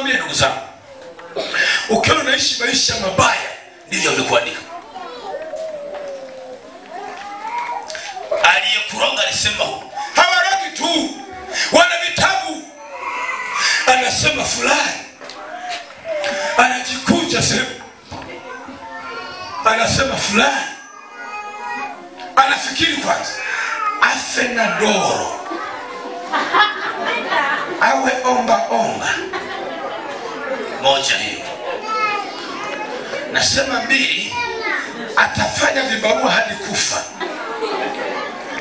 Niwaambie ndugu zangu, ukiwa unaishi maisha mabaya ndivyo amekuandika. Aliyekuroga alisema hawarogi tu, wana vitabu. Anasema fulani anajikunja sehemu, anasema fulani anafikiri kwanza afe na doro, awe omba omba. Moja hiyo. Nasema mbili, atafanya vibarua hadi kufa.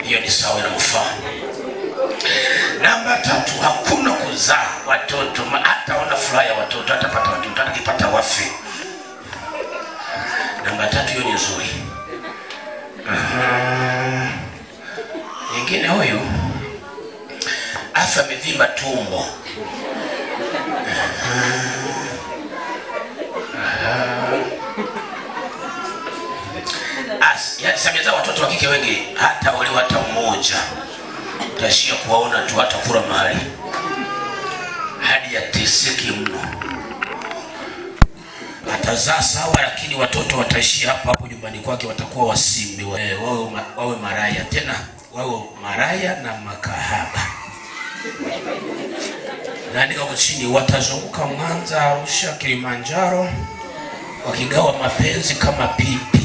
Hiyo ni sawa na mfano. Namba tatu, hakuna kuzaa watoto, hataona furaha ya watoto, hatapata watoto, atakipata wafe. Namba tatu hiyo ni nzuri. Nyingine huyu afa amevimba tumbo. Sameza watoto wa kike wengi, hata wale hata mmoja. Tashia kuwaona tu, hata kula mahali. Hadi ateseke mno. Atazaa sawa, lakini watoto wataishia hapo hapo nyumbani kwake, watakuwa wasimbi, wawe maraya tena, wawe maraya na makahaba. Naandika huko chini, watazunguka Mwanza, Arusha, Kilimanjaro wakigawa mapenzi kama pipi.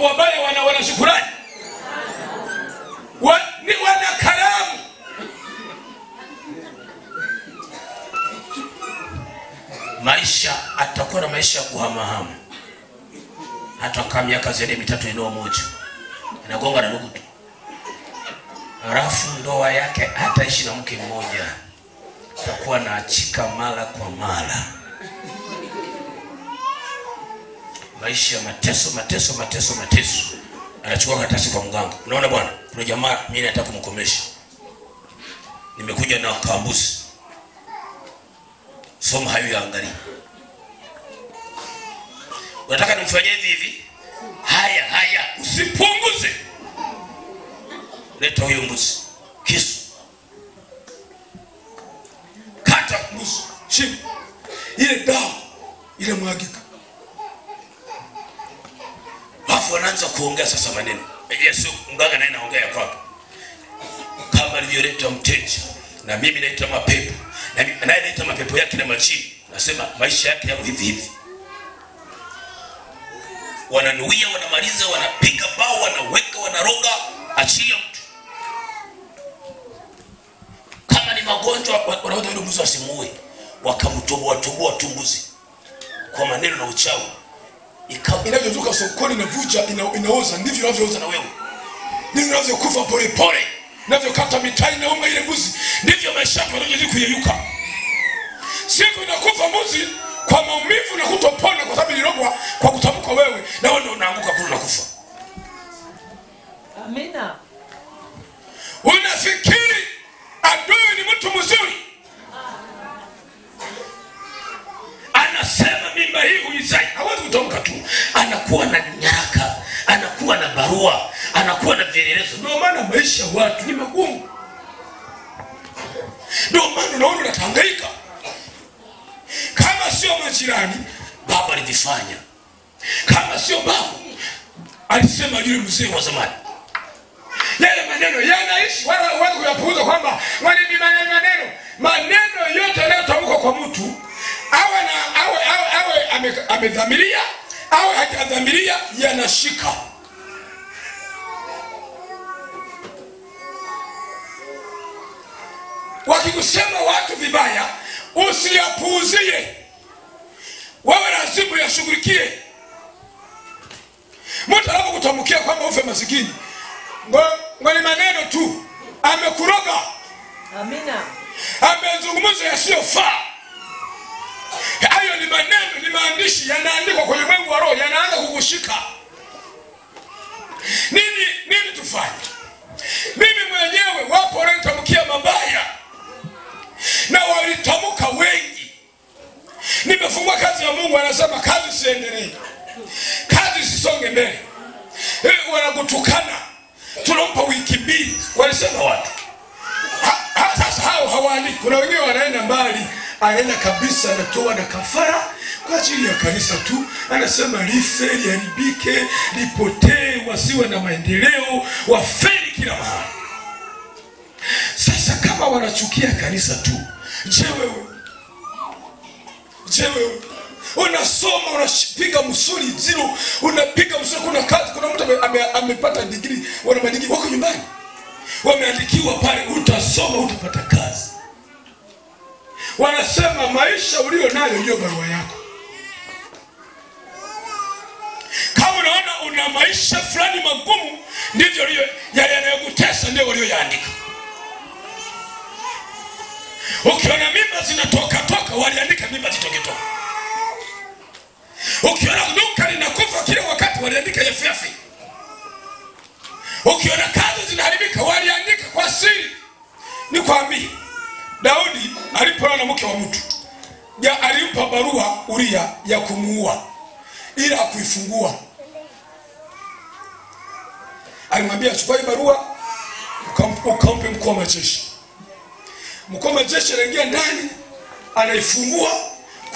Wabaya wana shukrani, wana karamu. Maisha atakuwa na maisha ya kuhamahama. Hata kama miaka zaidi ya 3 eneo moja anagonga na ndugu tu. Halafu ndoa yake hataishi na mke mmoja, atakuwa na achika mara kwa mara. Maisha ya mateso, mateso, mateso, mateso. Anachukua karatasi kwa mganga. Unaona bwana, kuna jamaa mimi nataka kumkomesha. Nimekuja na kambuzi. Soma hayo yaangalie. Unataka nimfanyie hivi hivi? Haya, haya, usipunguze. Leta huyo mbuzi. Kisu. Kata mbuzi. Shika. Ile damu ile mwagika. Alafu wanaanza kuongea sasa maneno. Yesu mganga naye anaongea kwake. Kama alivyoleta mteja, na mimi naita mapepo. Na naye naita mapepo yake na majini. Nasema maisha yake yako hivi hivi. Wananuia, wanamaliza, wanapiga bao, wanaweka, wanaroga, achilia mtu. Kama ni magonjwa, wanaweza yule mbuzi asimuue. Wakamtoboa toboa tu mbuzi kwa maneno na uchawi. Inavyotoka sokoni na vuja inaoza, ndivyo inavyooza na wewe. Ndivyo inavyokufa pole pole. Inavyokata mitai na unga ile mbuzi, ndivyo maisha yako yanazidi kuyeyuka. Siku inakufa mbuzi kwa maumivu na kutopona kwa sababu ilirogwa kwa kutamka wewe, na wewe ndio unaanguka kule na kufa. Amina. Unafikiri adui ni mtu mzuri? Anasema mimba hii huizai, hawezi kutamka tu. Anakuwa na nyaraka, anakuwa na barua, anakuwa na vielelezo. Ndio maana maisha watu ni magumu. Ndio maana unaona unahangaika. Kama sio majirani, baba alivifanya. Kama sio babu, alisema yule mzee wa zamani. Yale maneno yanaishi, wala watu kuyapuuza kwamba ni maneno. Maneno yote yanayotamkwa kwa mtu, awe na awe amedhamiria, awe hajadhamiria, yanashika. Wakikusema watu vibaya, usiyapuuzie. Wewe lazima uyashughulikie. Mtu anapokutamkia kwamba ufe masikini, ngoni maneno tu, amekuroga. Amina. Amezungumza yasiyofaa. Hayo ni maneno, ni maandishi yanaandikwa kwenye ulimwengu wa roho, yanaanza kukushika. Nini tufanye? Mimi mwenyewe wapo walitamkia mabaya, na walitamka wengi. Nimefungua kazi ya Mungu, anasema kazi siendelee, kazi sisonge mbele. Wanakutukana. Tunampa wiki 2. Walisema watu. Sasa hao hawali. Kuna wengine wanaenda mbali, anaenda kabisa anatoa na kafara kwa ajili ya kanisa tu. Anasema life liharibike, lipotee, wasiwe na maendeleo, wafeli kila mahali. Sasa kama wanachukia kanisa tu, je wewe? Je wewe? Unasoma, unapiga msuli zero, unapiga msuli, kuna kazi, kuna mtu amepata degree, wana madigrii wako nyumbani. Wameandikiwa pale utasoma utapata kazi. Wanasema maisha ulio nayo ndio barua yako. Kama unaona una maisha fulani magumu, ndivyo yale yanayokutesa ndio walioyaandika. Ukiona mimba zinatoka toka, waliandika mimba zitoke toka. Ukiona duka linakufa kila wakati, waliandika yafi. Ukiona kazi zinaharibika, waliandika kwa siri. Nikwambie, Daudi alipolala na mke wa mtu, ya alimpa barua Uria ya kumuua, ila hakuifungua. Alimwambia chukua hii barua ukampe mkuu wa majeshi. Mkuu wa majeshi anaingia ndani, anaifungua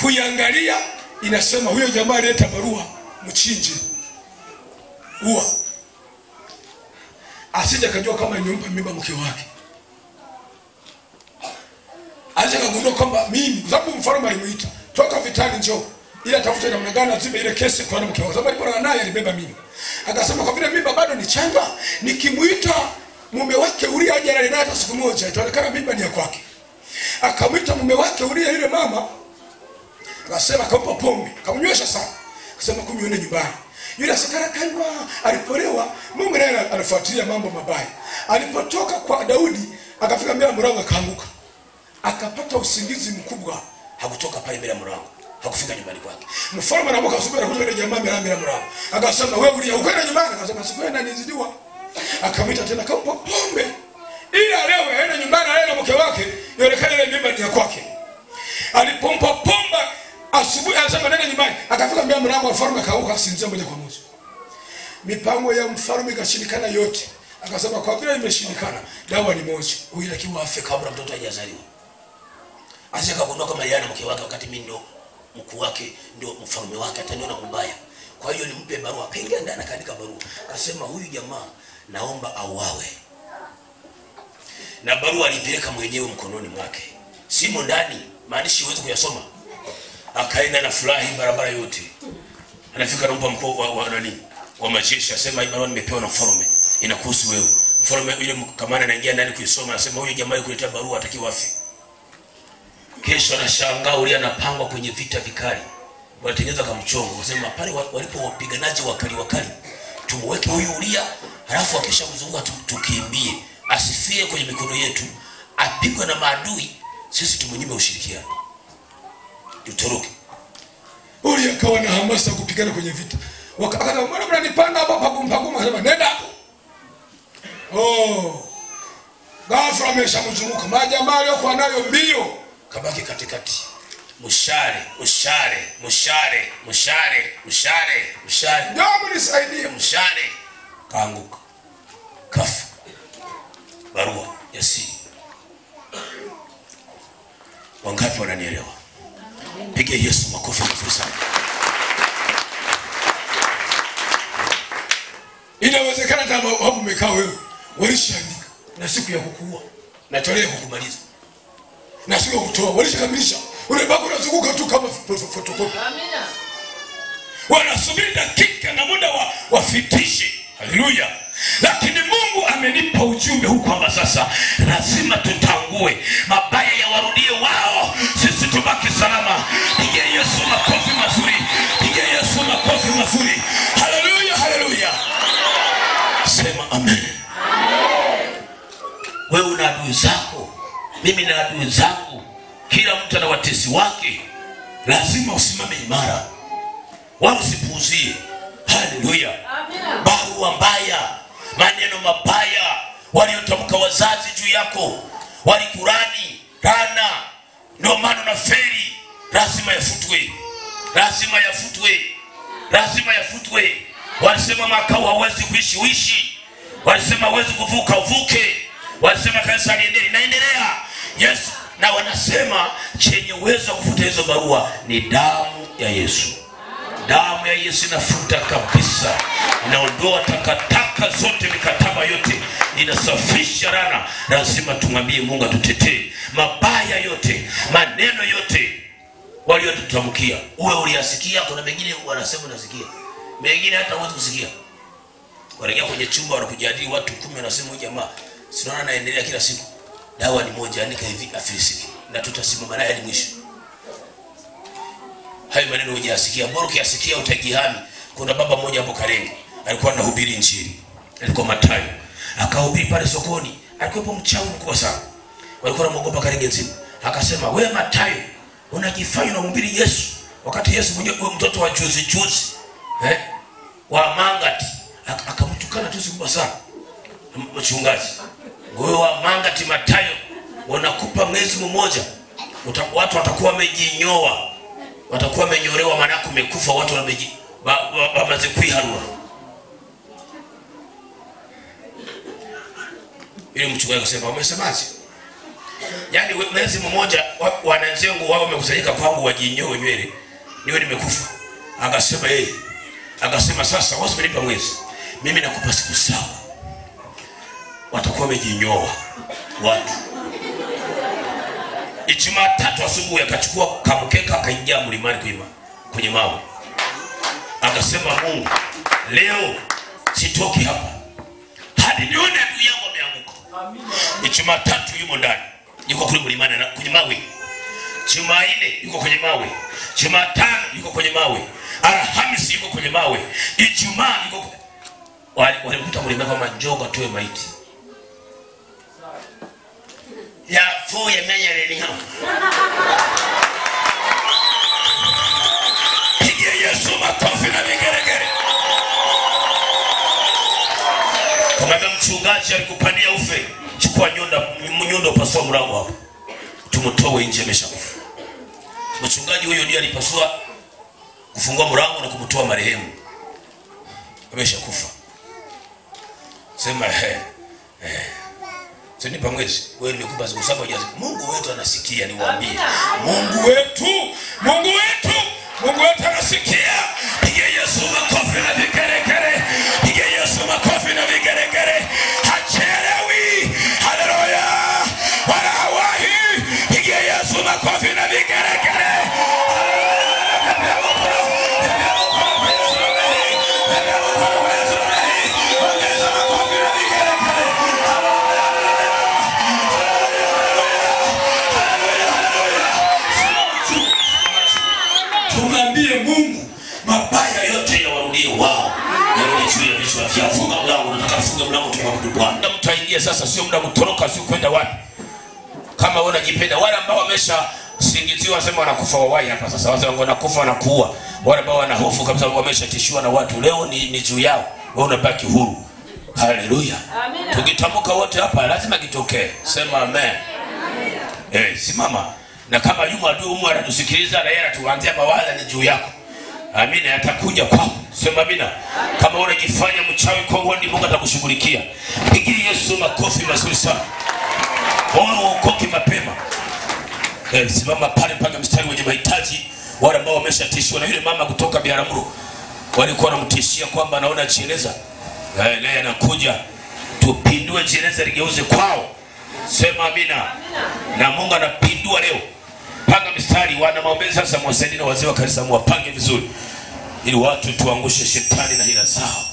kuiangalia, inasema huyo jamaa alileta barua, mchinje. Ua. Asije akajua kama nimempa mimba mke wake. Asije akagundua kwamba mimi, kwa sababu mfalme alimuita, toka vitani njoo, ila tafute namna gani azibe ile kesi kwa mke wake. Sababu alikuwa naye alibeba mimba. Akasema kwa vile mimba bado ni changa, nikimuita mume wake Uria aje alale naye hata siku moja, itaonekana mimba ni ya kwake. Akamuita mume wake Uria yule mama, akasema akampa pombe, akamnywesha sana. Akasema kunywa uende nyumbani. Yule asikara kanywa, alipolewa, Mungu naye anafuatilia mambo mabaya. Alipotoka kwa Daudi, akafika mbele ya mlango akaanguka. Akapata usingizi mkubwa, hakutoka pale mbele ya mlango, hakufika nyumbani kwake. Mfalme anaamka asubuhi anakuta yule jamaa mbele ya mlango. Akasema wewe Uria ukwenda nyumbani? Akasema sikwenda, nizidiwa. Akamwita tena akampa pombe. Ila leo aende nyumbani aende na mke wake, ionekane ile mimba ni ya kwake. Alipompa pombe asubuhi anasema nenda nyumbani. Akafika mbele ya mlango wa mfalme akaanguka asinzia moja kwa moja. Mipango ya mfalme ikashindikana yote. Akasema kwa vile imeshindikana, dawa ni moja. Huyu lakini afe kabla mtoto hajazaliwa. Asije akagundua kama yeye na mke wake wakati mimi ndo mkuu wake, ndio mfalme wake, ataniona mbaya. Kwa hiyo nimpe barua. Akaingia ndani akaandika barua. Akasema huyu jamaa naomba auawe. Na barua alipeleka mwenyewe mkononi mwake. Simo ndani, maandishi huwezi kuyasoma. Akaenda na furahi barabara yote. Anafika anampa mkuu wa nani? Wa majeshi, asema hii barua nimepewa na mfalme, inakuhusu wewe. Mfalme yule kamanda anaingia ndani kuisoma, anasema huyu jamaa yukuletea barua atakiwa afe. Kesho anashangaa Uria anapangwa kwenye vita vikali. Wanatengeneza kama mchongo, wasema pale walipo wapiganaji wakali wakali, tumweke huyu Uria, halafu akishamzunguka tukimbie, asifie kwenye mikono yetu, apigwe na maadui, sisi tumnyime ushirikiano. Tutoroke. Uria akawa na hamasa kupigana kwenye vita. Wakakata mbona mnanipanga hapa pagumu pagumu, akasema nenda hapo. Oh. Ghafla ameshamzunguka. Majamaa aliyokuwa nayo mbio, kabaki katikati. Mshale, mshale, mshale, mshale, mshale, mshale. Jambo nisaidie, mshale. Kaanguka. Kafa. Barua ya siri. Wangapi wananielewa? Piga Yesu makofi mazuri sana. Inawezekana kama hapo umekaa wewe, walishaandika na siku ya kukuua na tarehe ya kukumaliza na siku ya kutoa, walishakamilisha. Unabaki unazunguka tu kama photocopy. Amina. Wanasubiri dakika na muda wafitishe. Haleluya. Lakini Mungu amenipa ujumbe huu kwamba sasa lazima tutangue mabaya yawarudie wao, sisi tubaki salama. Piga Yesu makofi mazuri. Piga Yesu makofi mazuri. Haleluya, haleluya. Sema amen. Amen. Wewe una adui zako, mimi na adui zangu, kila mtu ana watesi wake. Lazima usimame imara, wala usipuuzie. Haleluya. Barua mbaya, maneno mabaya waliotamka wazazi juu yako, walikurani rana, ndio maana unafeli. Lazima yafutwe, lazima yafutwe, lazima yafutwe. Walisema makao hawezi kuishi, uishi. Walisema hawezi kuvuka, uvuke. Walisema kanisa liendelee, linaendelea. Yesu. Na wanasema chenye uwezo wa kufuta hizo barua ni damu ya Yesu. Damu ya Yesu inafuta kabisa, inaondoa takataka zote, mikataba yote, inasafisha rana. Lazima tumwambie Mungu atutetee mabaya yote, maneno yote waliotutamkia. Uwe uliyasikia, kuna mengine wanasema unasikia, mengine hata huwezi kusikia. Wanaingia kwenye chumba wanakujadili watu 10, wanasema huyu jamaa sinaona anaendelea kila siku. Dawa ni moja, andika hivi afilisiki, na tutasimama naye hadi mwisho. Hayo maneno hujayasikia, bora ukiyasikia utajihami. Kuna baba mmoja hapo Karenge alikuwa anahubiri Injili, alikuwa Mathayo, akahubiri pale sokoni. Alikuwa mchawi mkubwa sana, walikuwa wanamuogopa Karenge nzima. Akasema, wewe Mathayo unajifanya unamhubiri Yesu, wakati Yesu mwenyewe mtoto wa juzi juzi, wa Mangati. Akamtukana tusi kubwa sana mchungaji. Wewe wa Mangati Mathayo, wanakupa mwezi mmoja, watu watakuwa wamejinyoa, watakuwa wamenyolewa, maana kumekufa watu wamaze kuiharua. Yule mchungaji akasema, umesemaje? Yaani mwezi mmoja wananzengu wao wamekusanyika kwangu wajinyoe nywele, niwe nimekufa. Akasema yeye, akasema sasa wewe usinipa mwezi, mimi nakupa siku 7, watakuwa wamejinyoa watu. Jumatatu asubuhi akachukua kamkeka akaingia mlimani kwenye mawe. Akasema, Mungu, leo sitoki hapa hadi nione adui yangu ameanguka. Jumatatu yumo ndani, yuko kule mlimani kwenye mawe. Jumanne yuko kwenye mawe. Jumatano yuko kwenye mawe. Alhamisi yuko kwenye mawe. Ijumaa yuko. Walimkuta mlimani kama njoga toe maiti. Ya fuye menya leni hao. Pigia Yesu makofi na vigeregere. Kama mchungaji alikupania ufe, chukua nyundo pasua mlango hapo, tumtoe nje, ameshakufa. Mchungaji huyo ndiye alipasua kufungua mlango na kumtoa marehemu, ameshakufa. Sema Sinipa mwezi, wewe nimekupa siku 7 hujazi. Mungu wetu anasikia, niwaambie. Mungu wetu, Mungu wetu, Mungu wetu anasikia. Piga Yesu makofi na vigeregere. Piga Yesu makofi na vigeregere. Hachelewi. Haleluya. Wala hawahi. Piga Yesu makofi na vigeregere. Funga mlango, nataka kufunga mlango tumwabudu Bwana. Mtu aingie sasa, sio muda kutoroka, sio kwenda wapi. Kama wewe unajipenda, wale ambao wamesha singiziwa sema wanakufa wawai hapa sasa. Wazee wanakufa wanakuua. Wale ambao wana hofu kabisa wameshatishiwa na watu, leo ni juu yao. Wewe unabaki huru. Haleluya. Tukitamka wote hapa lazima kitokee. Sema amen. Simama. Na kama yuma adui umu anatusikiliza na yeye anatuanzia mawazo ni juu yako. Amina, atakuja kwako. Sema amina. Kama unajifanya mchawi kwa hundi, Mungu atakushughulikia. Pigie Yesu makofi mazuri sana. Bora uokoke mapema. Simama pale mpaka mstari wenye mahitaji, wale ambao wameshatishwa na yule mama kutoka Biharamulo. Walikuwa wanamtishia kwamba anaona jeneza. Naye anakuja, tupindue jeneza ligeuze kwao. Sema amina. Na Mungu anapindua leo. Panga mstari, wana maombezi sasa, mwasaidie na wazee wa kanisa mwapange vizuri ili watu tuangushe shetani na hila zao.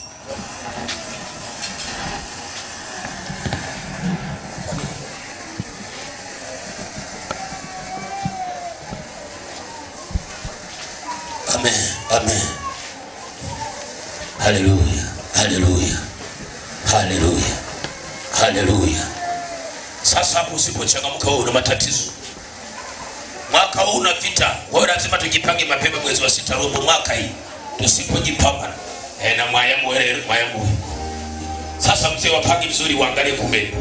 Amen. Amen. Haleluya. Haleluya. Haleluya. Haleluya. Sasa hapo usipochangamka wewe una matatizo. Mwaka huu una vita. Wewe lazima tujipange mapema mwezi wa 6 robo mwaka hii. Tusipojipanga na mwayamu wewe mwayamu. Sasa mzee wapange vizuri, waangalie kumbe.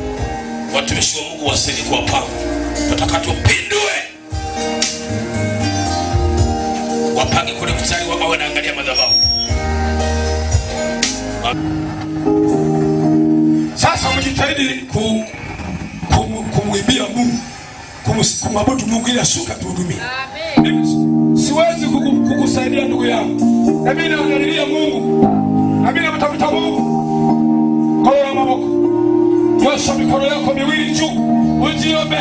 Watumishi wa Mungu wasili kuwapanga. Tunataka tupindue. Wapange kule mstari wao wanaangalia madhabahu. Sasa mjitahidi kumwimbia Mungu, kumwabudu Mungu ili ashuka tuhudumie. Amen. Siwezi kukusaidia ndugu yangu. Na mimi naangalilia Mungu. Na mimi namtafuta Mungu. Kwa maboko. Nyosha mikono yako miwili juu. Ujiombe.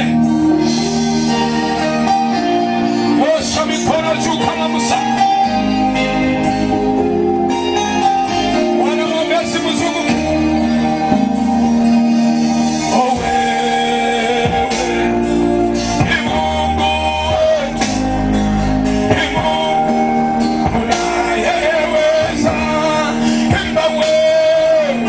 Nyosha mikono juu kama Musa. Wana mwombezi mzunguke. Oh, wewe ni Mungu wetu, ni Mungu unayeweza. Imba wewe.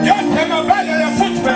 Yote mabaya yafutwe.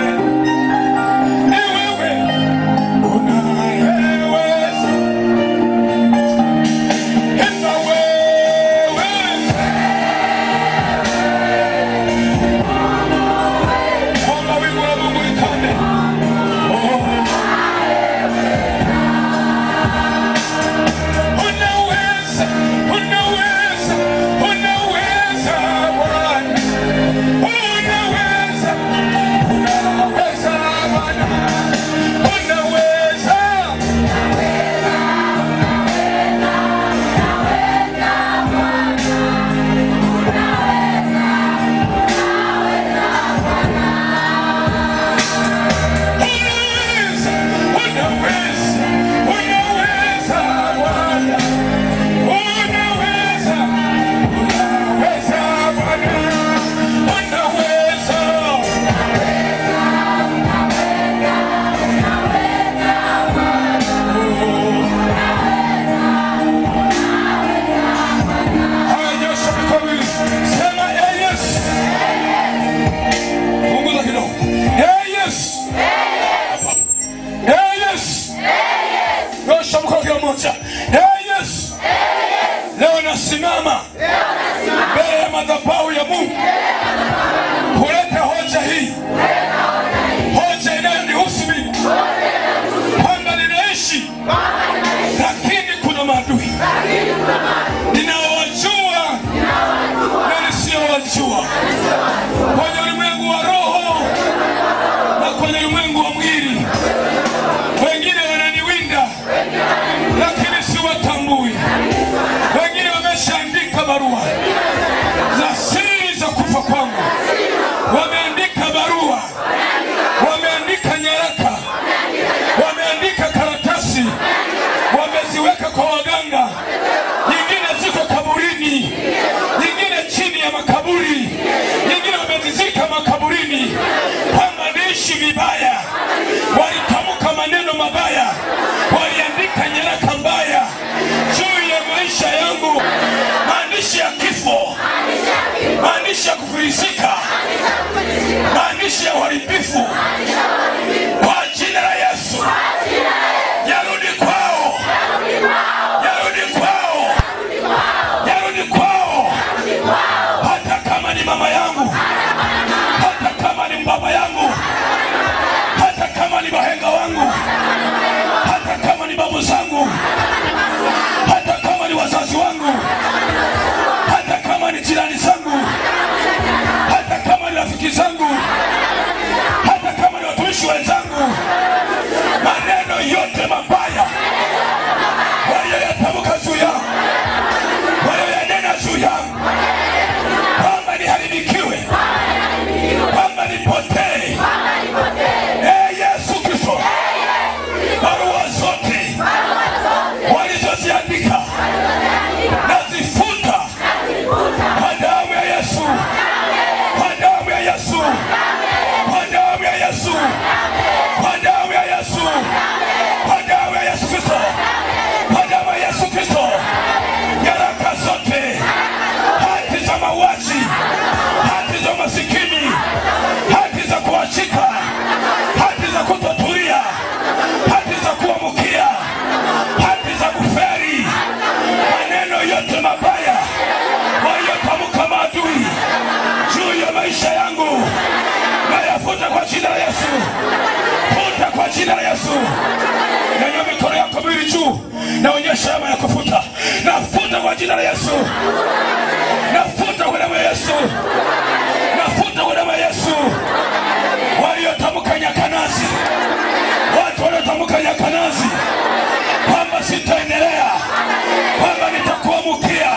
Napiga shama ya kufuta. Nafuta kwa jina la Yesu. Nafuta kwa damu ya Yesu. Nafuta kwa damu ya Yesu. Waliotamka nyakanazi, watu waliotamka nyakanazi kwamba sitaendelea, kwamba nitakuwa mkia,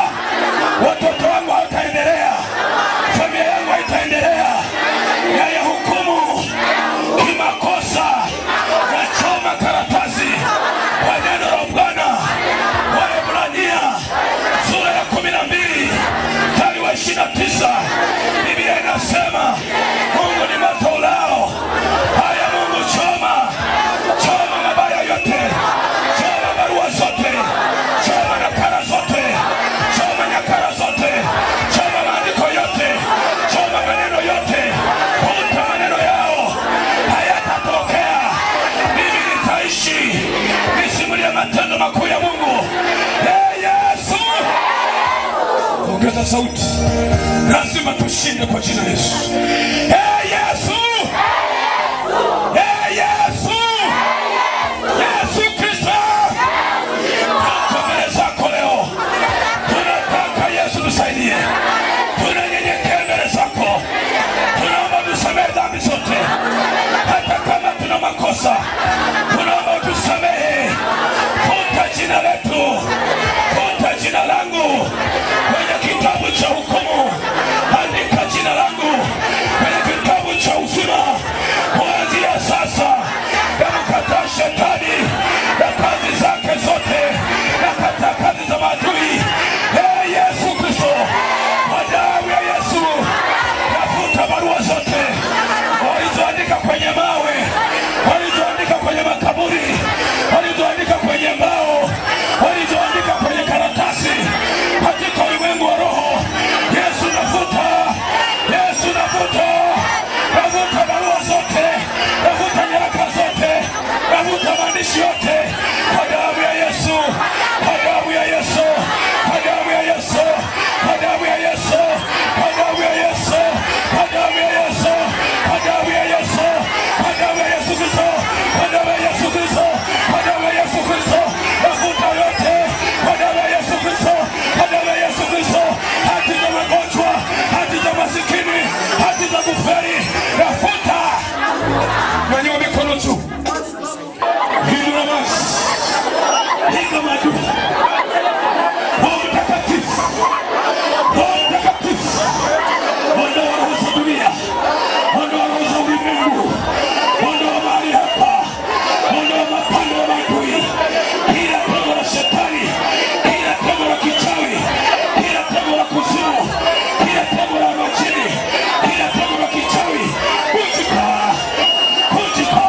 watoto wangu hawataendelea, familia yangu haitaendelea, ya hukumu kimakosa, nachoma karatasi kwa neno la Bwana. Waebrania sura ya 12 mstari wa 29, Biblia inasema Mungu ni moto ulao. Haya Mungu, choma, choma mabaya yote, choma barua zote, choma nakala zote, choma nyakala zote, choma maandiko yote, choma maneno yote, futa maneno yao, hayatatokea. Mimi nitaishi nisimulie matendo makuu ya Mungu. Hey, Yesu! Ongeza sauti. Lazima tushinde kwa jina la Yesu. Hey, Yesu! Hey, Yesu! Yesu Kristo! Tuko mbele zako leo. Tunataka Yesu tusaidie. Tunanyenyekea mbele zako. Tunaomba tusamehe dhambi zote. Hata kama tuna makosa, tunaomba tusamehe. Futa jina letu. Futa jina langu kwenye kitabu cha hukumu. Andika jina langu kwenye kitabu cha uzima. Kuanzia sasa namkataa shetani na kazi zake zote, nakataa kazi za maadui. Hey, Yesu Kristo, kwa damu ya Yesu nafuta barua zote walizoandika kwenye mawe, walizoandika kwenye makaburi, walizoandika kwenye mbao, walizoandika kwenye karatasi, katika ulimwengu wa roho. Yesu nafuta, Yesu nafuta, nafuta barua zote, nafuta nyaraka zote, nafuta maandishi yote kwa damu ya Yesu, kwa damu ya Yesu, kwa damu ya Yesu, kwa damu ya Yesu, kwa damu ya Yesu, kwa damu ya Yesu, kwa damu ya Yesu, kwa damu ya Yesu Kristo, kwa damu ya Yesu Kristo, kwa damu ya Yesu Kristo, nafuta yote kwa damu ya Yesu Kristo, kwa damu ya Yesu Kristo. Hati za magonjwa, hati za masikini, hati za kuferi, nafuta. Nyanyua mikono juu. Inua macho. Piga maadui. Roho Mtakatifu, Roho Mtakatifu, ondoa roho za dunia, ondoa roho za ulimwengu, ondoa mahali hapa, ondoa mapando ya maadui, kila tego la shetani, kila tego la kichawi, kila tego la kuzimu, kila tego la majini, kila tego la kichawi, vunjika, vunjika,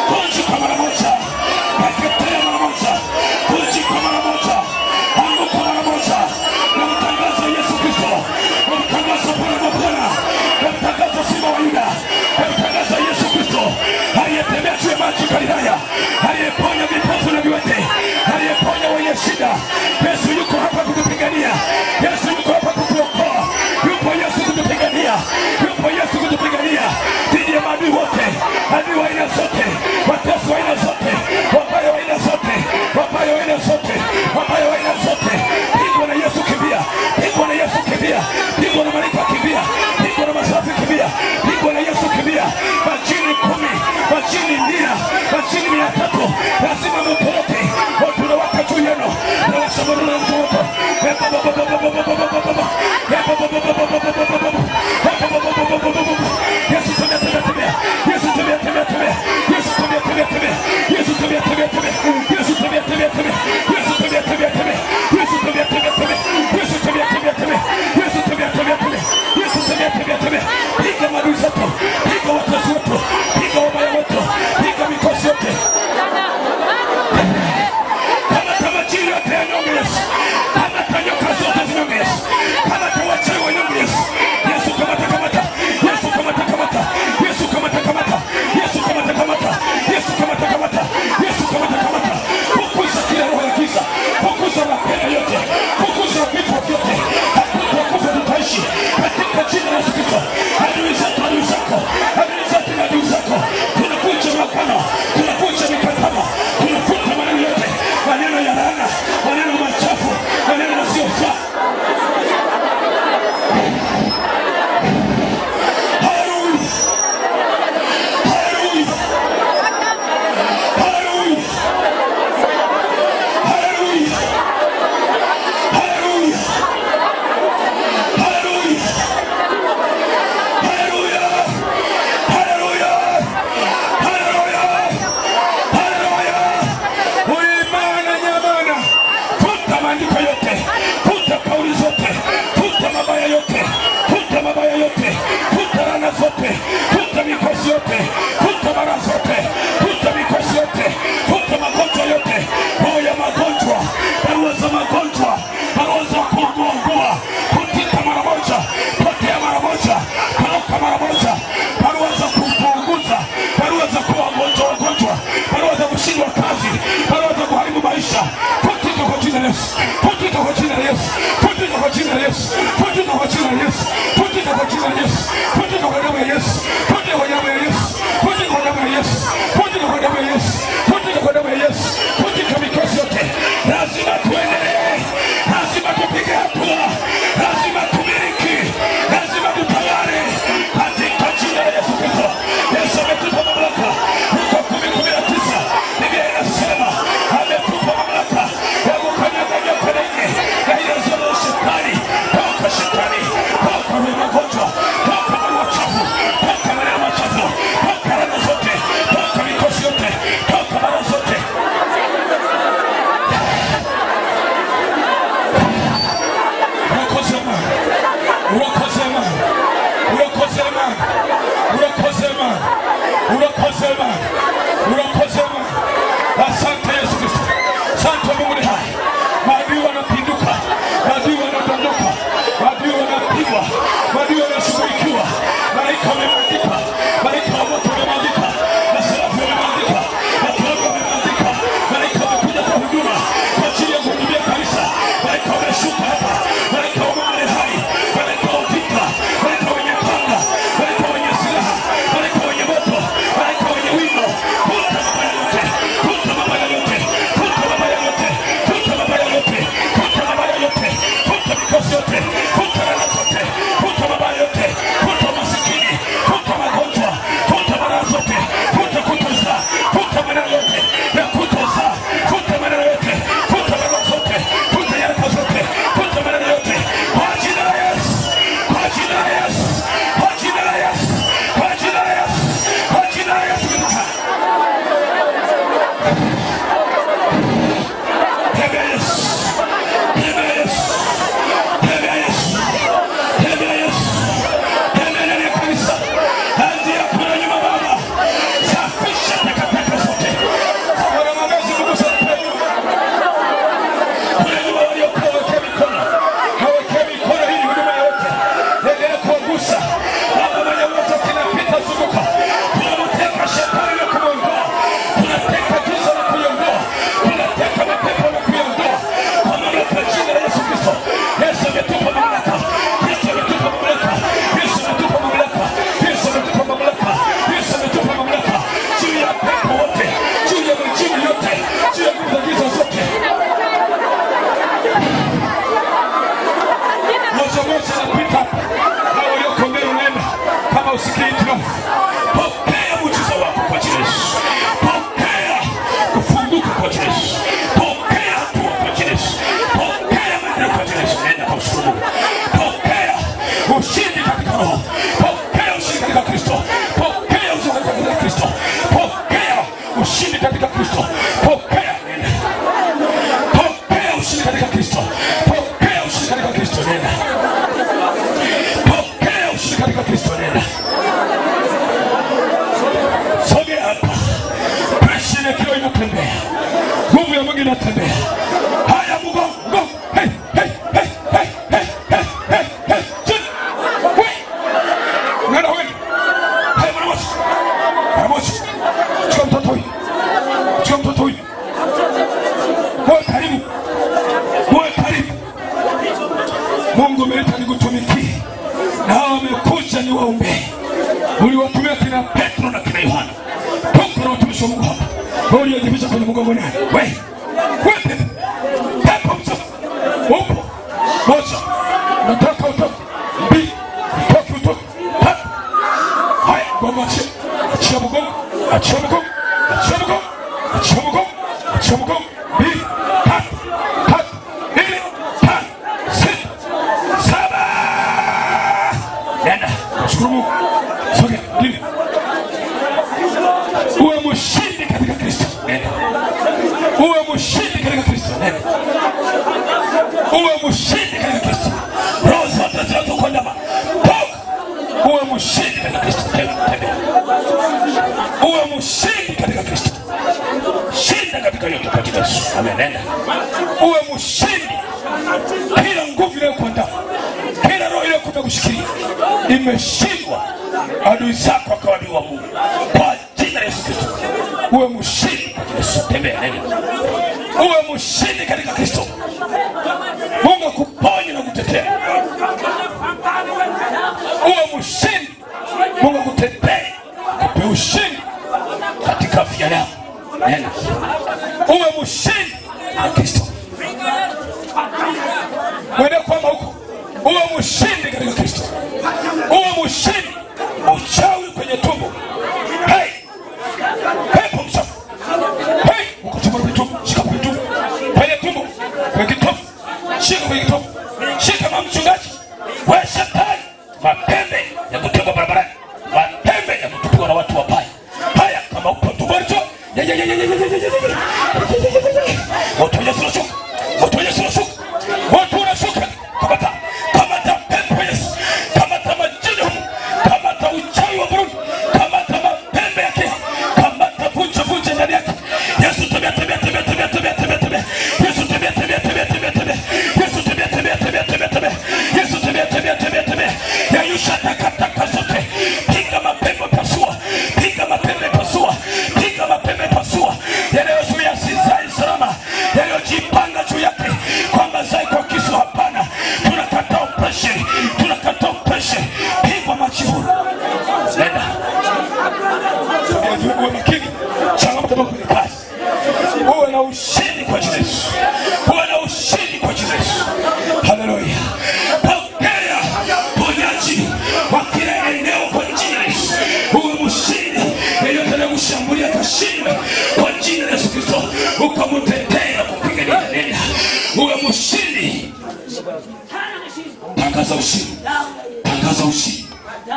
vunjika mara moja, teketea mara moja, vunjika mara moja, anguka mara moja. Namtangaza Yesu Kristo, namtangaza Bwana wa Bwana, namtangaza Simba wa Yuda, namtangaza Yesu Kristo aliyetembea juu ya maji Galilaya, aliyeponya vipofu na viwete, aliyeponya wenye shida. Yesu yuko hapa kutupigania, Yesu yuko hapa kutuokoa, yupo Yesu kutupigania, yupo Yesu kutupigania dhidi ya maadui wote, adui wa aina zote, watesi wa aina zote, wabaya wa aina zote, wabaya wa aina zote, wabaya wa aina zote. Pigwa na Yesu, kimbia! Pigwa na Yesu, kimbia! Pigwa na malaika, kimbia! Pigwa na masafi, kimbia! Pigwa na Yesu, kimbia! Majini 10, majini 100, majini 300, lazima mtoroke. Watu wanawaka juu yenu, na washambulia na mtoto. Yesu tembea, tembea, tembea. Yesu tembea, tembea, tembea. Yesu tembea, tembea, tembea. Yesu tembea, tembea, tembea. Yesu tembea, tembea, tembea. Yesu tembea, tembea, tembea. Yesu tembea, tembea, tembea. Yesu tembea, tembea, tembea. Yesu tembea, tembea, tembea. Yesu tembea, tembea, tembea. Piga maadui zetu, piga watesi wetu, piga wabaya wetu, piga mikosi yote. Kamata majini yote yanyonge Yesu. Kamata nyoka zote zinyonge Yesu. Kamata wachawi wanyonge Yesu. Yesu kamata, kamata. Yesu kamata, kamata. Yesu kamata, kamata. Yesu kamata, kamata. Yesu kamata, kamata. Yesu kamata, kamata. Fukuza kila roho ya giza. Fukuza mapema yote. Fukuza vifo vyote. Hatutakufa, tutaishi katika jina la Yesu Kristo. Adui zetu, adui zako, adui zetu na adui zako. Pokea muujiza wako kwa jina la Yesu. Pokea kufunguka kwa jina la Yesu. Pokea hatua kwa jina la Yesu. Pokea maendeleo kwa jina la Yesu. Nenda kumshukuru Mungu. Pokea ushindi katika roho. Pokea ushindi katika Kristo. Pokea ushindi katika Kristo. Pokea ushindi katika Kristo. Pokea, nenda. Pokea ushindi katika Kristo. Pokea ushindi katika Kristo, nenda. Pokea ushindi katika Kristo, nenda. Sogea hapa. Pressure ya kiroho inatembea. Nguvu ya Mungu inatembea. Haya, mgongo, mgongo. Hey, hey, hey, hey, hey, hey, hey, hey. Chini. Wewe. Nenda wewe. Haya, mwana mosi. Mwana mosi. Chukua mtoto huyu. Chukua mtoto huyu. Wewe karibu. Wewe karibu. Mungu ameleta nikutumikie. Na hao wamekuja ni waombe. Uliwatumia kina Petro na kina Yohana. Tuko na watumishi wa Mungu hapa. Wewe uliyejificha kwenye mgongo nani? Wewe. Wewe pepo. Pepo mchafu. Upo. Moja. Nataka utoke. Mbili. Utoke utoke. Tatu. Haya, mgongo achia. Achia mgongo. Achia mgongo. Achia mgongo. Achia mgongo. Achia mgongo. Mbili. Tatu. Tatu. Nne. Tano. Sita. Saba. Nenda. Shukuru Mungu. Sogea. Mbili. Uwe mshindi katika Kristo. Nenda. Uwe mshindi katika Kristo. Nenda. Uwe mshindi katika Kristo. Roho zote zinazokuandama, toka. Uwe mshindi katika Kristo. Tembea. Uwe mshindi katika Kristo. Shinda katika yote kwa jina la Yesu. Amen. Nenda. Uwe mshindi. Kila nguvu inayokuandama, kila roho inayokuja kushikilia imeshindwa. Adui zako akawa adui wa Mungu. Kwa jina la Yesu Kristo. Uwe mshindi kwa jina la Yesu. Tembea, nenda. Uwe mshindi katika Kristo. Mungu akuponye na kutetea. Uwe mshindi. Mungu akutetee. Akupe ushindi katika afya yako. Nenda. Uwe mshindi na Kristo. Mwende kwamba huko. Uwe mshindi katika Kristo. Uwe mshindi. Uchawi kwenye tumbo. Hey! Pepo mchafu. Hey! Uko tumbo kwenye tumbo. Shika kwenye tumbo. Kwenye tumbo. Kwenye kitovu. Shika kwenye kitovu. Shika mama mchungaji. Wewe shetani. Mapembe ya kutegwa barabarani. Mapembe ya kutupwa na watu wabaya. Haya, kama uko tumboni tu. Ya ya ya ya ya ya ya ya. Moto wa Yesu unashuka. Moto wa Yesu unashuka. Moto unashuka. Kamata. Kamata pepo Yesu. Kamata majini humu. Kamata uchawi wa Burundi. Kamata mapembe yake. Kamata vunja vunja ndani yake. Yesu tembea tembea tembea tembea tembea tembea tembea. Yesu tembea tembea tembea tembea tembea. Yesu tembea tembea tembea tembea tembea. Yesu tembea tembea tembea tembea. Yayusha takataka zote. Piga mapembe pasua. Piga mapembe pasua. Piga mapembe pasua. Yanayozuia sizae salama. Yanayojipanga juu yake kwamba zai kwa kisu, hapana. Tunakataa operation. Tunakataa operation. Pigwa majivu. Nenda. Uwe makini. Changamoto kwenye kazi. Uwe na ushindi kwa jina la Yesu. Uwe na ushindi kwa jina la Yesu. Haleluya. Pokea ponyaji wa kila eneo kwa jina la Yesu. Uwe mshindi. Yeyote anayekushambulia kashindwe kwa jina la Yesu Kristo. Ukamtetee na kumpigania. Nenda. Uwe mshindi. Tangaza ushindi. Tangaza ushindi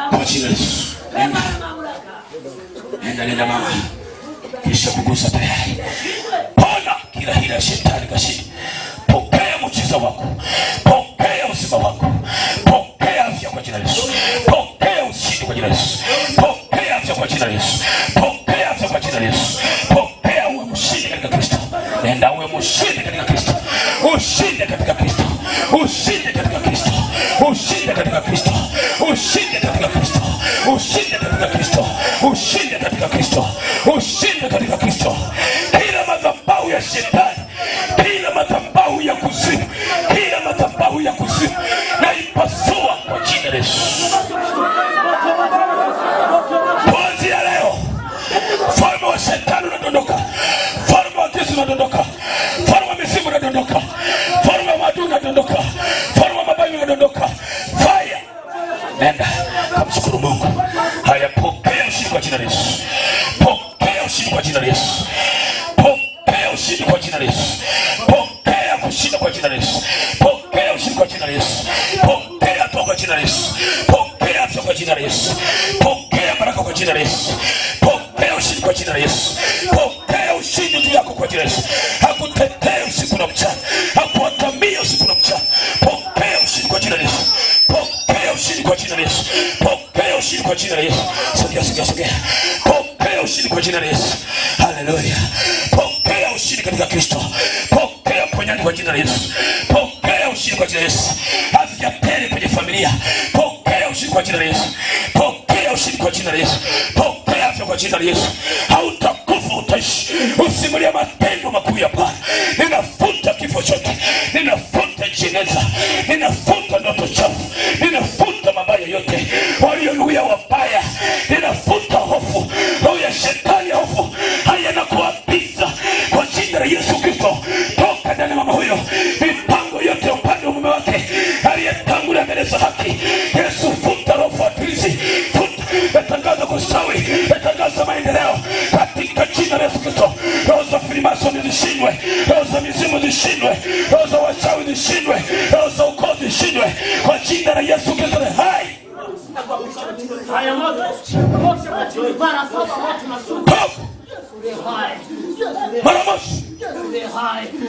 kwa jina la Yesu. Nenda. Nenda, nenda mama. Kisha kugusa tayari. Pona kila hila shetani kashindi. Pokea muujiza wako. Pokea uzima wako. Pokea afya kwa jina la Yesu. Pokea ushindi kwa jina la Yesu. Pokea afya kwa jina la Yesu. Pokea afya kwa jina la Yesu. Pokea uwe mshindi katika Kristo. Nenda uwe mshindi katika Kristo. Ushinde katika Kristo. Ushinde katika Kristo. Ushinde katika Kristo. Ushinde katika Kristo. Ushinde katika Kristo. Ushinde katika Kristo. Ushinde katika Kristo. Kila madhabahu ya shetani, kila madhabahu ya kuzimu, kila madhabahu ya kuzimu na ipasua kwa jina la Yesu. Kuanzia leo, falme wa shetani unadondoka, falme wa Yesu unadondoka, falme wa mizimu unadondoka, falme wa maadui unadondoka, falme wa mabayu unadondoka. Fire! Nenda kamshukuru Mungu. Haya, pokea kwa jina la Yesu. Pokea ushindi kwa jina la Yesu. Pokea kushinda kwa jina la Yesu. Pokea ushindi kwa jina la Yesu. Pokea toka kwa jina la Yesu. Pokea afya kwa jina la Yesu. Pokea baraka kwa jina la Yesu. Pokea ushindi kwa jina la Yesu. Pokea ushindi juu yako kwa jina la Yesu. Hakutetea usiku na mchana. Hakuatamia usiku na mchana. Pokea ushindi kwa jina la Yesu. Pokea ushindi kwa jina la Yesu. Pokea ushindi kwa jina la Yesu. Sogea, sogea, sogea. Pokea ushindi kwa jina la Yesu. Haleluya. Pokea ushindi katika Kristo. Pokea uponyaji kwa jina la Yesu. Pokea ushindi kwa jina la Yesu. Afya tele kwenye familia. Pokea ushindi kwa jina la Yesu. Pokea ushindi kwa jina la Yesu. Pokea afya kwa jina la Yesu. Hautakufa, utaishi. Usimulie matendo makuu ya Bwana. Ninafuta kifo chote. Ninafuta jeneza. Ninafuta ndoto chafu. Ninafuta mabaya yote walionuia wabaya. Ninafuta hofu. Roho ya shetani ya hofu. Haya nakuapiza kwa jina la Yesu Kristo. Toka ndani mama huyo. Mipango yote upande wa mume wake aliyetangulia mbele za haki. Yesu, futa roho fuatilizi. Futa. Natangaza kustawi. Natangaza maendeleo katika jina la Yesu Kristo. Roho za Freemason zishindwe. Roho za mizimu zishindwe. Roho za wachawi zishindwe. Roho za ukoo zishindwe kwa jina la Yesu Kristo hai. Mara moja.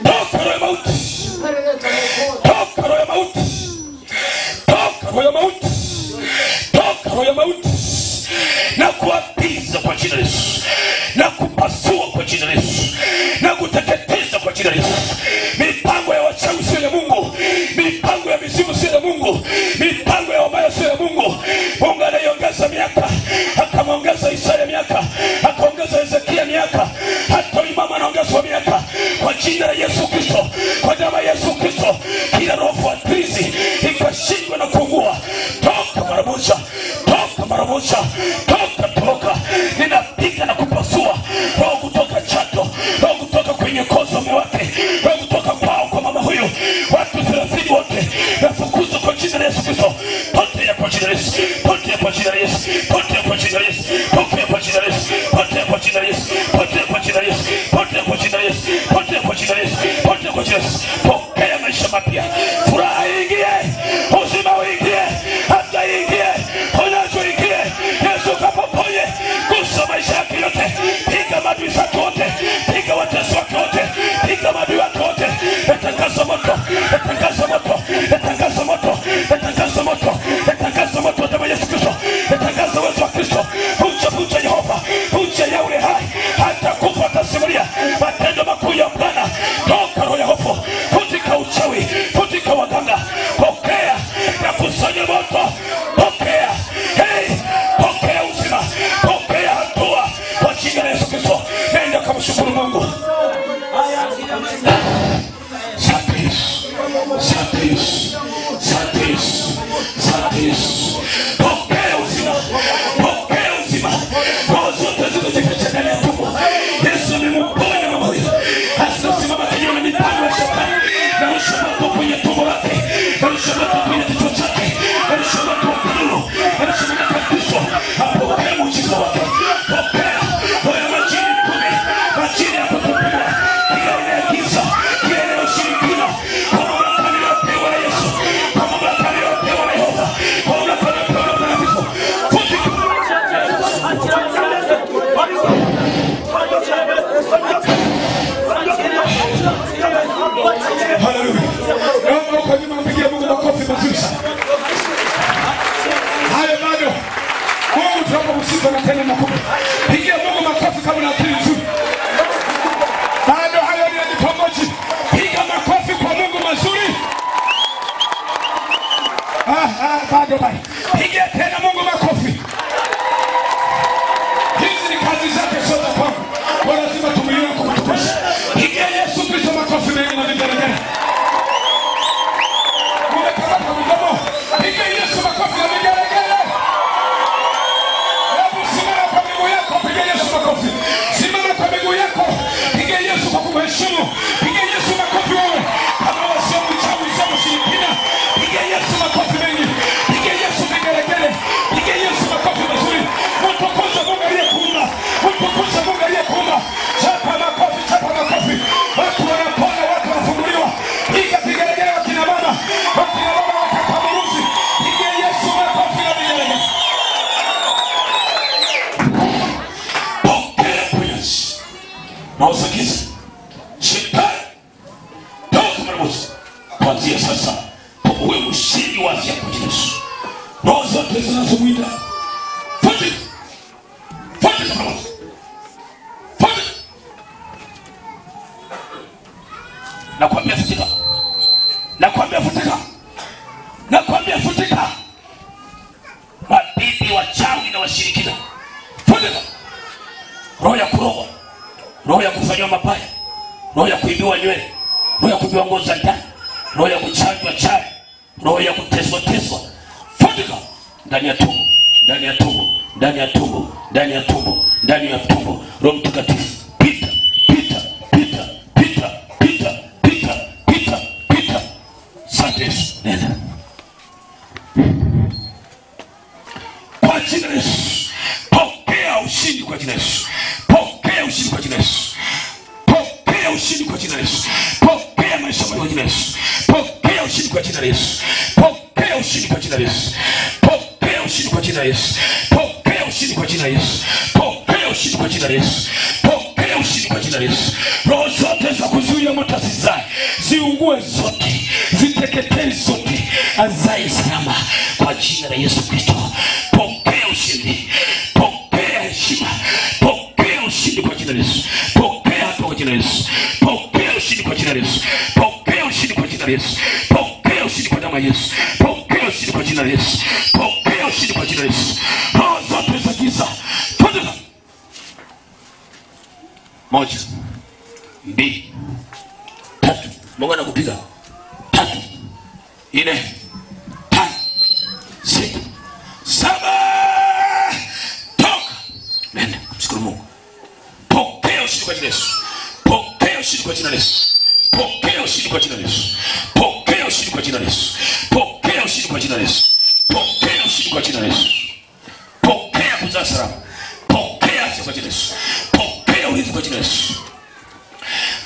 Toka roho ya mauti. Toka roho ya mauti. Toka roho ya mauti. Toka roho ya mauti. Na kuapiza kwa jina la Yesu. Na kupasua kwa jina la Yesu. Na kuteketeza kwa jina la Yesu. Mipango ya wachawi sio ya Mungu. Mipango ya mizimu sio ya Mungu. Mipango ya wabaya sio ya Mungu. Mungu anaiongeza miaka. Akamwongeza Isaya miaka. Akaongeza Hezekia miaka. Hata mama anaongezwa miaka. Kwa jina la Yesu Kristo. Kwa damu ya Yesu Kristo. Kila roho fuatilizi ikashindwa na kuungua. Toka mara moja. Toka mara moja. Toka, toka. Ninapiga na kupasua roho kutoka Chato, roho kutoka kwenye kozo mume wake, roho kutoka kwao kwa mama huyu. Watu 30 wote nafukuza kwa jina la Yesu Kristo. Potea kwa jina la Yesu. Potea kwa jina la Yesu. Potea kwa jina la Yesu. Potea kwa jina la Yesu. Potea kwa jina la Yesu. Potea kwa jina la Yesu. Potea kwa jina la Yesu. Potea kwa jina la Yesu. Potea kwa jina la Yesu. Pokea maisha mapya. Furaha ingie. Uzima uingie. Afya ingie. Ponyaji uingie. Yesu kapoponye. Gusa maisha yake yote. Piga maadui zake wote. Piga watesi wake wote. Piga maadui wake wote. Natangaza moto. Natangaza moto. Natangaza moto. Natangaza moto. Natangaza moto wa damu ya Yesu Kristo. Natangaza uwezo wa Kristo. Vunja, vunja Yehova. Vunja yule hai. Hata kufa atasimulia matendo makuu ya Bwana. Toka roho ya hofu. Futika uchawi. Futika waganga. Pokea na kusanya moto. Pokea. Hey, pokea uzima. Pokea hatua kwa jina la Yesu Kristo. Nenda kumshukuru Mungu. Asante Yesu. Asante Yesu. Asante Yesu. Asante Yesu. Pokea uzima. Pokea uzima. Roho zote zilizojificha ndani ya tumbo. Yesu amemponya mama huyu. Asisimama kinyume na mipango ya shetani. Narusha moto kwenye tumbo lake. Narusha moto kwenye kichwa chake. Narusha moto wa Kristo. Narusha moto wa Kristo. Apokee muujiza wake. Pokea roho ya majini kumi. Majini ya kutupigwa. Kila aina ya giza. Kila aina ya ushirikina. Kwa mamlaka niliyopewa na Yesu. Kwa mamlaka niliyopewa na Yehova. Kwa mamlaka niliyopewa na Mtakatifu. Haleluya. Naomba kwa nyuma mpigie Mungu makofi mazuri sana. Haya bado. Mungu tunapokusifu na tena makubwa. Pigia Mungu makofi kama una akili nzuri. Bado hayo ni vitongoji. Piga makofi kwa Mungu mazuri. Bado bado. Pigia tena Mungu makofi. Hizi ni kazi zake sio za kwangu. Kwa lazima tumuione kumtukuza. Pigia Yesu Kristo makofi mengi na vigelegele. Umekamata mdomo. Pigia Yesu makofi na vigelegele. Hebu simama kwa miguu yako, pigia Yesu makofi. Simama kwa miguu yako. Pigia Yesu kwa kumheshimu. Pigia Yesu makofi wewe. Kama wewe sio mchawi, sio mshirikina, pigia Yesu makofi mengi. Pigia Yesu vigelegele. Pigia Yesu makofi mazuri. Mtukuze Mungu aliyekuumba. Mtukuze Mungu aliyekuumba. Roho za giza, shetani, toka mara moja. Kuanzia sasa uwe mshindi wa afya kwa jina la Yesu. Roho zote zinazomwinda, futika, futika mara moja, futika. Nakwambia futika, nakwambia futika, nakwambia futika. Mabibi wachawi na washirikina, futika. Roho ya kuroga, roho ya kufanywa mabaya, roho ya kuibiwa nywele, roho ya kuibiwa nguo za ndani, roho ya kuchanjwa chai, roho ya kuteswa teswa, futika ndani ya tumbo, ndani ya tumbo, ndani ya tumbo, ndani ya tumbo, ndani ya tumbo. Roho Mtakatifu, pita, pita, pita, pita, pita, pita, pita, pita. Asante Yesu. Nenda kwa jina la Yesu. Pokea ushindi kwa jina la Yesu. Pokea ushindi kwa jina la Yesu. Pokea ushindi kwa jina la Yesu. Pokea maisha kwa jina la Yesu. Pokea ushindi kwa jina la Yesu. Pokea ushindi kwa jina la Yesu. Pokea ushindi kwa jina la Yesu. Pokea ushindi kwa jina la Yesu. Pokea ushindi kwa jina la Yesu. Pokea ushindi kwa jina la Yesu. Roho zote za kuzuia moto asizae, ziungue zote, ziteketee zote, azae salama kwa jina la Yesu Kristo. Pokea ushindi. Pokea heshima. Pokea ushindi kwa jina la Yesu. Pokea hatua kwa jina la Yesu. Pokea ushindi kwa jina la Yesu. Pokea ushindi kwa jina la Yesu. Pokea ushindi kwa damu ya Yesu. Pokea ushindi kwa jina la Yesu. Pokea ushindi kwa jina la Yesu. Roho zote za giza, futika. 1, 2, 3. Mungu anakupiga. 3, 4, 5, 6, 7. Toka. Nenda, mshukuru Mungu. Pokea ushindi kwa jina la Yesu. Pokea ushindi kwa jina la Yesu. Pokea ushindi kwa jina la Yesu. Pokea ushindi kwa jina la Yesu. Pokea ushindi kwa jina la Yesu. Pokea ushindi kwa jina la Yesu. Pokea kuzaa salama. Pokea afya kwa jina la Yesu. Pokea ulinzi kwa jina la Yesu.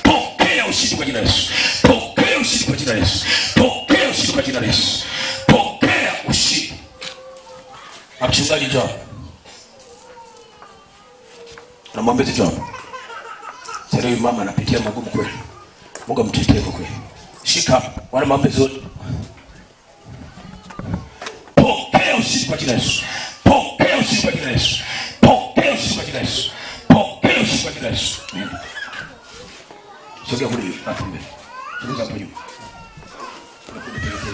Pokea ushindi kwa jina la Yesu. Pokea ushindi kwa jina la Yesu. Pokea ushindi kwa jina la Yesu. Pokea ushindi. Mchungaji njoo. Namwambia njoo. Sasa huyu mama anapitia magumu kweli. Mungu amtetee kwa kweli. Shika wana maombi zote. Pokea ushindi kwa jina la Yesu. Pokea ushindi kwa jina la Yesu. Pokea ushindi kwa jina la Yesu. Pokea ushindi kwa jina la Yesu. Sogea kule hapo mbele. Sogea hapo nyuma.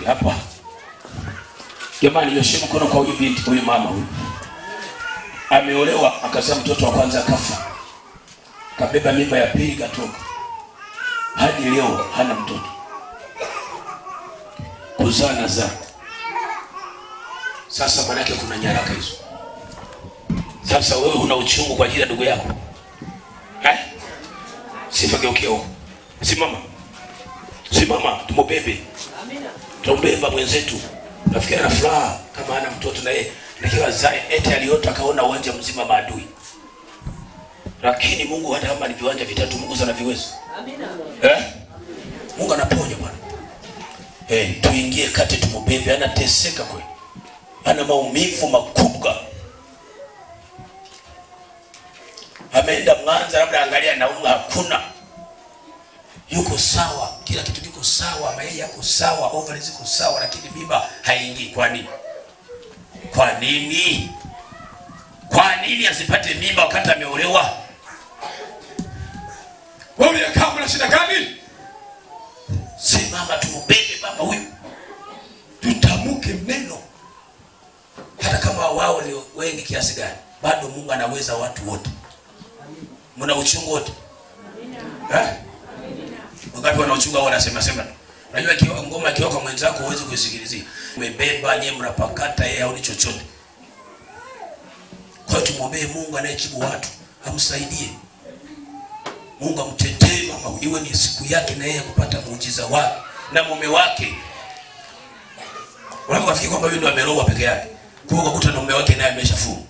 Hapa. Jamani, nyosheni mkono kwa huyu binti, huyu mama huyu. Ameolewa akazaa mtoto wa kwanza akafa. Kabeba mimba ya pili katoka. Hadi leo hana mtoto. Kuzaa na zaa. Sasa manake kuna nyaraka hizo. Sasa wewe una uchungu kwa ajili ya ndugu yako. Eh? Sifa geukia huko. Simama. Simama, tumubebe. Amina. Tumbeba mwenzetu. Nafikiri ana furaha kama hana mtoto na yeye. Lakini azae eti aliota akaona uwanja mzima maadui. Lakini Mungu hata kama ni viwanja vitatu Mungu sana viweza. Amina. Eh? Mungu anaponya bwana. Eh, tuingie kati tumubebe, anateseka kweli. Ana maumivu makubwa. Ameenda Mwanza labda angalia nauma hakuna. Yuko sawa, kila kitu kiko sawa, mayai yako sawa, ovaries ziko sawa, lakini mimba haingii. Kwa nini? Kwa nini? Kwa nini asipate mimba wakati ameolewa? Wewe uliyekaa kuna shida gani? Simama tumubebe mama huyu. Tutamuke neno. Hata kama wao ni wengi kiasi gani, bado Mungu anaweza watu wote. Mna uchungu wote? Eh? Wakati wana uchungu wao wanasema sema. Unajua ikiwa ngoma ikiwa kwa mwenzako huwezi kuisikilizia. Umebeba nyie mnapakata yeye haoni chochote. Kwa hiyo tumuombe Mungu anayejibu watu amsaidie. Mungu amtetee mama, iwe ni siku yake na yeye kupata muujiza wake na mume wake. Unapofikiri kwamba yule ndo ameroa peke yake, kwa hiyo ukakuta na mume wake naye ameshafunga.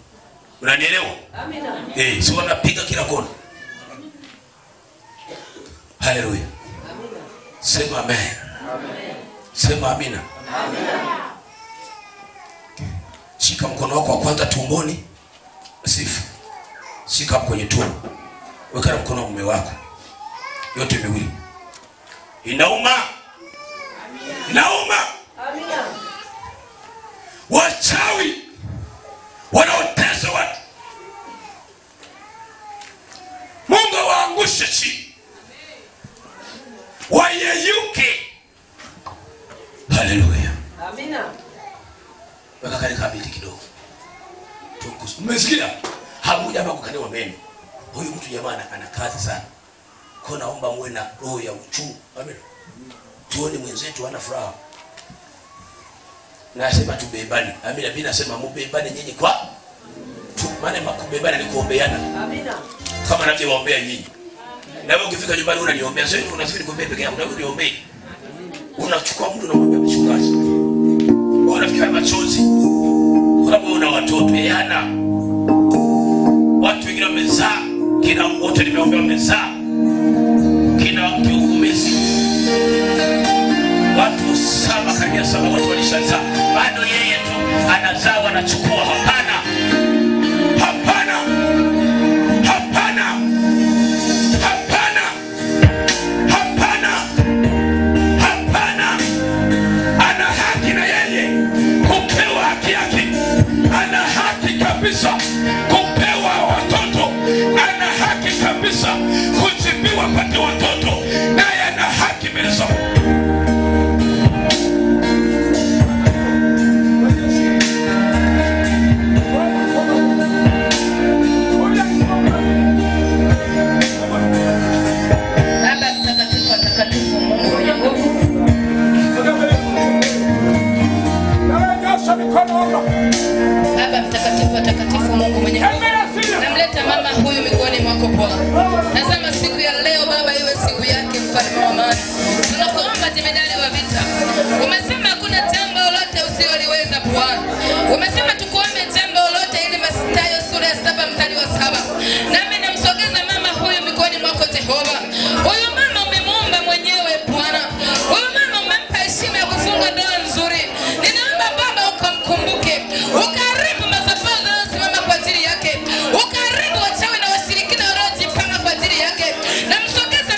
Unanielewa? Amina. Eh, si wanapiga kila kona. Haleluya. Amina. Sema amen. Amen. Sema amina. Amina. Shika mkono wako wa kwanza tumboni. Sifa. Shika hapo kwenye tumbo. Weka na mkono wa mume wako. Yote miwili. Inauma. Inauma. Amina. Wachawi wanaotesa watu, Mungu awaangushe chini, wayeyuke. Haleluya. Amina. Weka kale kabiti kidogo. Umesikia? Hamuja hapa kukaliwa meno. Huyu mtu jamaa ana kazi sana. Kwa naomba muwe na roho ya uchungu. Amina. Tuone mwenzetu ana furaha. Nasema tubebane. Amina. Mimi nasema mubebane nyinyi kwa tu, maana makubebana ni kuombeana. Amina. Kama ninavyowaombea nyinyi. Na wewe ukifika nyumbani unaniombea, sio unafikiri kuombea peke yako, na wewe uniombee. Unachukua mtu unamwambia mchungaji. Wewe unafikiri machozi. Kwa sababu una watoto, yeye hana. Watu wengine wamezaa, kina wote nimeombea wamezaa. Kina kiugumizi. Watu saba karibia saba watu walishazaa. Bado yeye tu anazaa wanachukua. Hapana. Hapana. Hapana. Hapana. Hapana. Hapana. Ana haki na yeye kupewa haki yake. Ana haki kabisa kupewa watoto. Ana haki kabisa kujibiwa pate watoto. Naye ana haki mbele za Mungu. Baba mtakatifu, watakatifu, Mungu mwenye nguvu, Baba mtakatifu, watakatifu, Mungu mwenye nguvu, namleta mama huyu miguuni mwako Bwana. Tazama siku ya leo Baba, iwe siku yake, mfalme wa amani. Tunakuomba jemedari wa vita, umesema hakuna jambo lolote usioliweza Bwana. Umesema tukuombe jambo lolote, ili Mathayo sura ya 7 mstari wa 7. Nami namsogeza mama huyu miguuni mwako Jehova. Huyu mama umemuumba mwenyewe Bwana. Huyu mama umempa heshima ya kufunga ndoa nzuri. Ninaomba Baba ukamkumbuke, ukaribu madhabahu zinazosimama kwa ajili yake, ukaribu wachawi na washirikina wanaojipanga kwa ajili yake. Namsogeza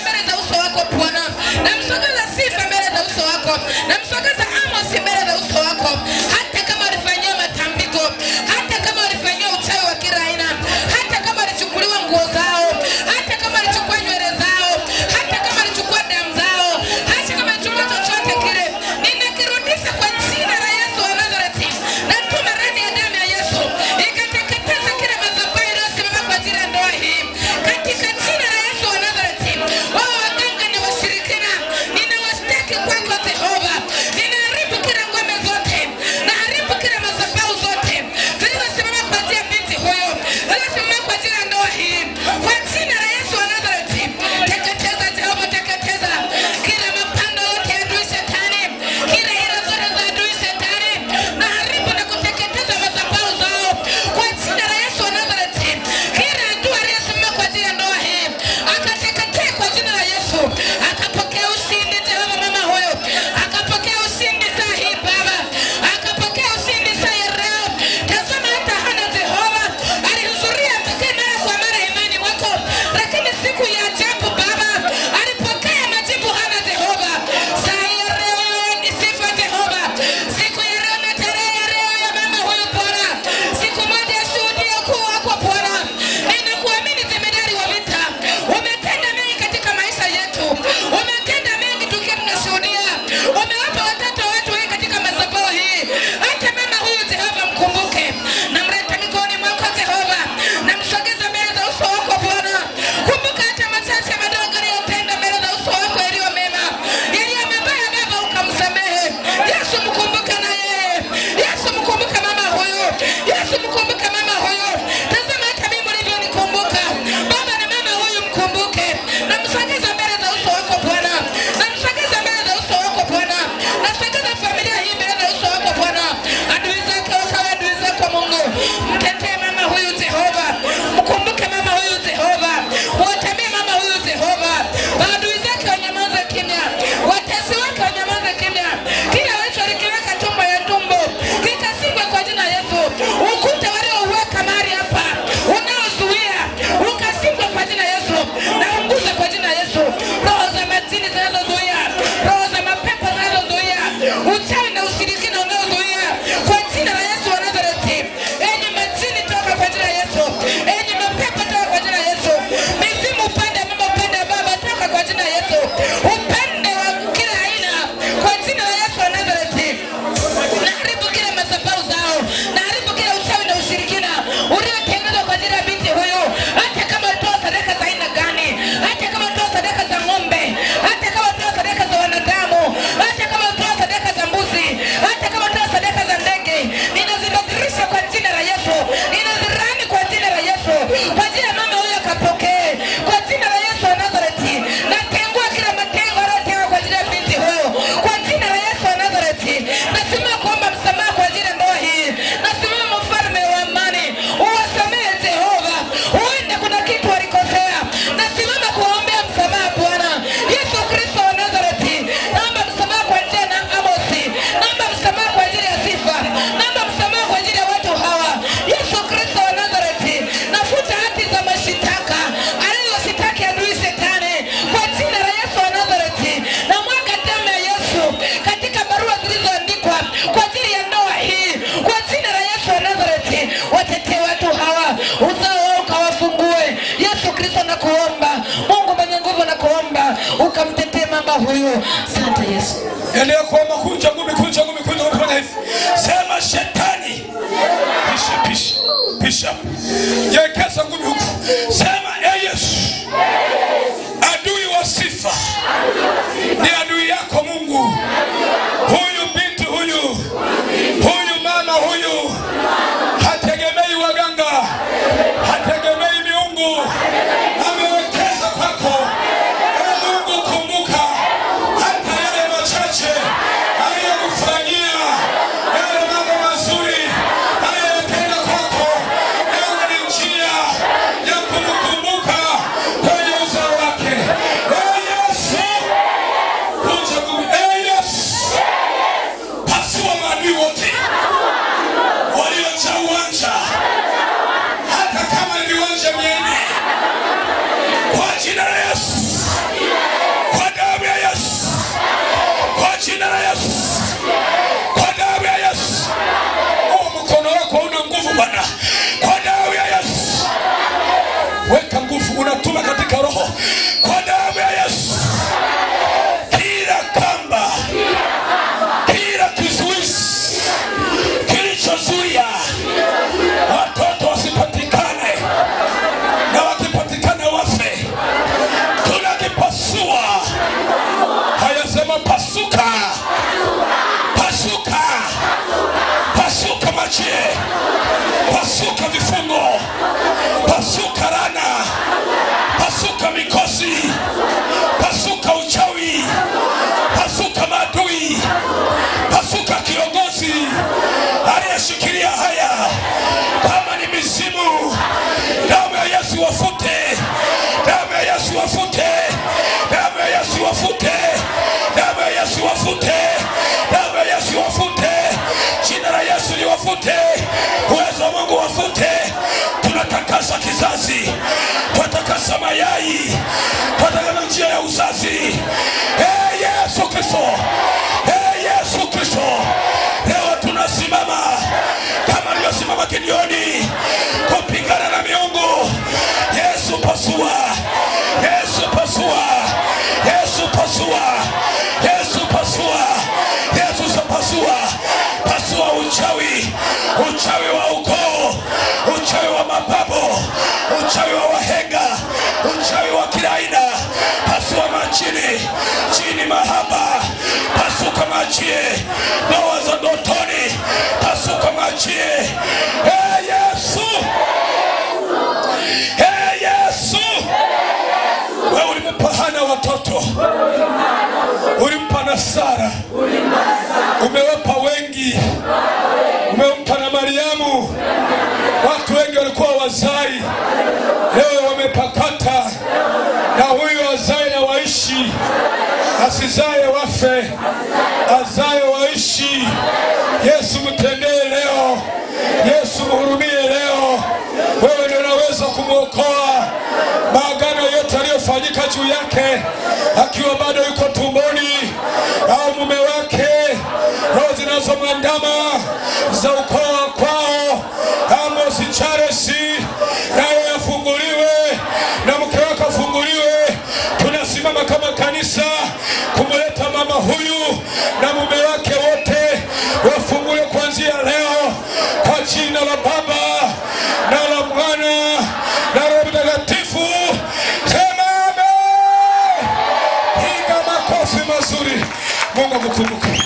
Asante Yesu. Endelea kuomba, kunja ngumi, kunja ngumi, kunja ngumi, fanya hivi. Sema shetani. Pisha, pisha, pisha. Yekeza ngumi huku. Sema Yesu. Adui wa sifa ni adui yako Mungu. Huyu binti huyu, huyu mama huyu, hategemei waganga, hategemei miungu, amewekeza kwako. Mungu, kumbuka hata yale machache aliyokufanyia, yale mambo mazuri aliyotenda kwako, ewe ni njia ya kumkumbuka kwenye uzao wake. Yesu, kunja ngumi. Yesu, pasua maadui wote waliojaa uwanja, hata kama ni viwanja 400, kwa jina la Yesu, kwa damu ya Yesu, kwa jina la Yesu, kwa damu ya Yesu. Huo mkono wako hauna nguvu Bwana, kwa damu ya Yesu weka nguvu, unatuma katika roho, kwa damu ya Yesu. Kila kamba, kila kizuizi kilichozuia watoto wasipatikane, na wakipatikana wafe, tunakipasua. Haya, sema pasuka, pasuka, pasuka machie, pasuka vifungo, pasuka rana, pasuka mikosi, pasuka uchawi, pasuka maadui, pasuka kiongozi aliyeshikilia haya. Kama ni mizimu, damu ya Yesu wafute, damu ya Yesu wafute, damu ya Yesu wafute, damu ya Yesu wafute, damu ya Yesu wafute, jina la Yesu liwafute, uwezo wa Mungu wafute. Tunatakasa kizazi, tunatakasa mayai, tunatakasa njia ya uzazi. Hey Yesu Kristo, hey Yesu Kristo, leo tunasimama kama alivyosimama Gideoni kupigana na miungu. Yesu pasua, Yesu pasua, Yesu pasua, Yesu pasua, Yesu pasua, pasua uchawi, uchawi wa ukoo, uchawi wa mapabo, uchawi wa wahenga, uchawi wa kila aina. Pasua machini, chini mahaba, pasuka machie, ndoa za ndotoni, pasuka machie. Hey Yesu, hey Yesu, wewe ulimpa Hana watoto, ulimpa na Sara, umewapa wengi, umempa na Mariamu. Watu wengi walikuwa wazai, leo wamepakata. Na huyu azae na waishi, asizae wafe, azae waishi. Yesu mtendee leo, Yesu mhurumie leo. Wewe ndio unaweza kumuokoa. Maagano yote yaliyofanyika juu yake akiwa bado yuko tumboni au mume wake, roho zinazomwandama za ukoo kwao, Amos Charles naye afunguliwe na mke wake afunguliwe. Tunasimama kama kanisa kumleta mama huyu na mume wake wote wafunguliwe kuanzia leo, kwa jina la Baba na la Mwana na Roho Mtakatifu. Sema amen. Piga makofi mazuri. Mungu akukumbuke.